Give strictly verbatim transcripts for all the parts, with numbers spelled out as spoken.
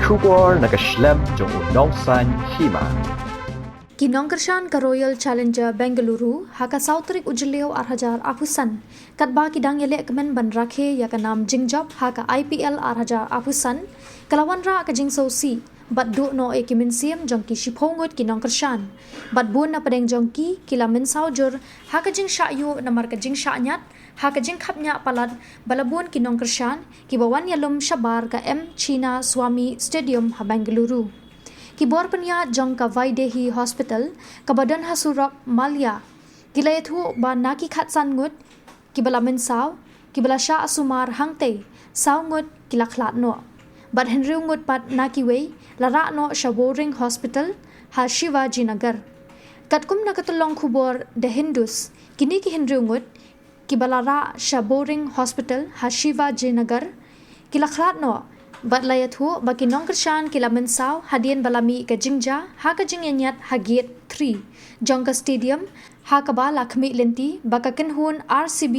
Khubor na ka shlem jong u Nongsaiñ Hima. Ki nongkyrshan ka Royal Challenger Bengaluru ha ka saw tarik u Jylliew ar hajar arphew san katba ki dang ïaleh kmen ban rakhe ïa ka nam jingjop ha ka I P L ar hajar arphew san, ka la wanrah ka jingsngewsih bad duh noh ïa ki mynsiem jong ki shiphew ngut ki nongkyrshan bad bun na pdeng jong ki ki la mynsaw jur ha ka jingshah ïuh namar ka jingshah ñiat ha ka jingkhapngiah palat ba la bun ki nongkyrshan kiba wan ïalum shabar ka M Chinnaswamy Stadium ha Bengaluru. Ki bor pynïaid jong ka Vaidehi Hospital kaba don ha surok Malya ki la ïathuh ba na ki khatsan ngut kiba la mynsaw, kiba la shah sumar hangtei, saw ngut ki la khlad noh bad hynriew ngut pat na kiwei la rah noh sha Boring Hospital ha Shivaji Nagar. Katkum na ka tyllong khubor The Hindus, kine ki hynriew ngut kiba la rah sha Boring Hospital ha Shivaji Nagar ki la khlad noh bad la ïathuh ba ki nongkyrshan ki la mynsaw hadien ba la mih ka jingjia ha ka jingïañiat ha Gate three jong ka stadium, ha kaba la khmih lynti ba ka kynhun R C B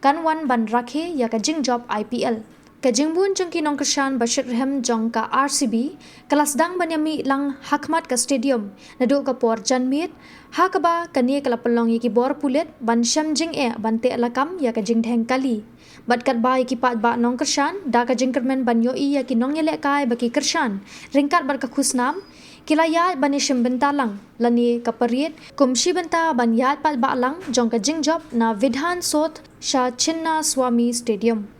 kan wan ban rakhe ïa ka jingjop I P L. Ka jingbun jong ki nongkyrshan ba shitrhem jong ka R C B ka la sdang ban ïamih lang ha khmat ka stadium naduh ka por janmiet, ha kaba kane ka la pynlong ïa ki bor pulit ban shem jingeh ban teh lakam ïa ka jingdheng kali bad katba ïa ki paidbah nongkyrshan da ka jingkyrmen ban ïohi ïa ki nongïalehkai ba ki kyrshan ryngkat bad ka khusnam ki la ïaid ban ïashim bynta lang lane ka parade kum shi bynta ban ïaid paidbah lang jong ka jingjop na Vidhan Soth sha Chinnaswamy Stadium.